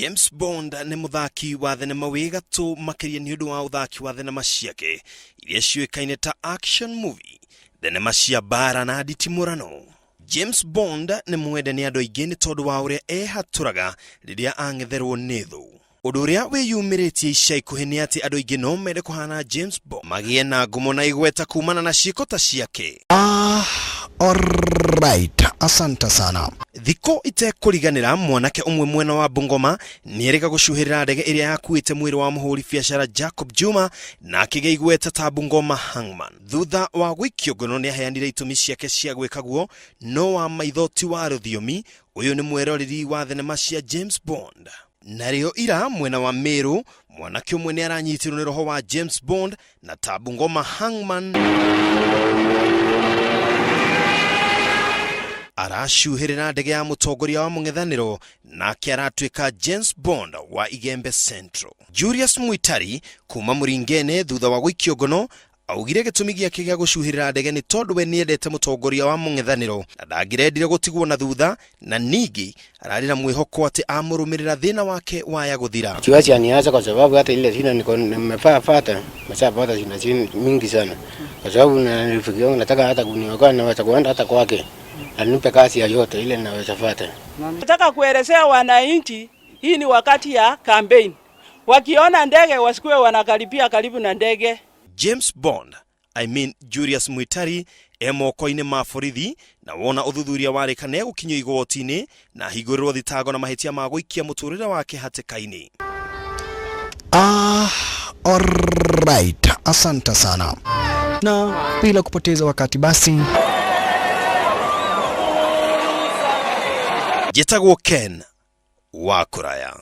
James Bond nĩ mũthaki wa thenema wĩ gatũ makĩria nĩ ũndũ wa ũthaki wa thenema ciake iria ciũĩkaine ta action movie, thenema cia mbara na nditimũrano. James Bond nĩ mwende nĩ andũ aingĩ nĩ tondũ wa ũrĩa ehatũraga rĩrĩa ang'etherwo nĩ thũ. Ũndũ ũrĩa wĩyumĩrĩtie ica ikuhĩ nĩ atĩ andũ aingĩ no mende kũhana James Bond, magĩe na ngumo na igweta kumana na ciĩko ta ciake. Ah, alright. Asante sana. Thikũ itekũriganĩra mwanake ũmwe mwena wa Bungoma nĩerĩga gũcuhĩrĩra ndege ĩrĩa yakuĩte mwĩrĩ wa mũhũri biacara Jacob Juma na akĩgĩa igweta ta Bungoma Hangman. Thutha wa gũikio ngono nĩaheanire itũmi ciake cia gwĩka guo, no wa maitho ti wa rũthiomi, ũyũ nĩ mweroreri wa thenema cia James Bond. Narĩo ira mwena wa Meru, mwanake ũmwe nĩ aranyitirwo nĩ roho wa James Bond na ta Bungoma Hangman aracuhĩrĩra ndege ya mũtongoria wa mũng'ethanĩro nake aratuĩka James Bond wa Igembe Central. Julius Mwitari kuma Mũringene thutha wa gũikio ngono augire gĩtũmi gĩake gĩa gũcuhĩrĩra ndege nĩ tondũ we nĩendete mũtongoria wa mũng'ethanĩro na ndangĩrendire gũtigwo na thutha na ningĩ ararĩ na mwĩhoko atĩ amũrũmĩrĩra thĩna wake waya gũthira. Siwezi aniacha kwa sababu hata ile shida niko nimefaa fata nimeshapata shida mingi sana, kwa sababu na rafiki yangu nataka hata kuniokoa, naweza kuenda hata kwake anipe kazi yoyote ile naweza fata. Nataka kuelezea wananchi, hii ni wakati ya campaign. Wakiona ndege wasikuwe wanakaribia karibu na ndege. James Bond, I mean Julius Mwitari e moko-inĩ ma borithi na wona ũthuthuria warĩka nĩ egũkinyio igoti-inĩ na ahingũrĩrwo thitango na mahĩtia ma gũikia mũtũrĩre wake hatĩka-inĩ. Ah, alright. Asante sana. Na bila kupoteza wakati basi Njĩtagwo Ken wa Kũraya.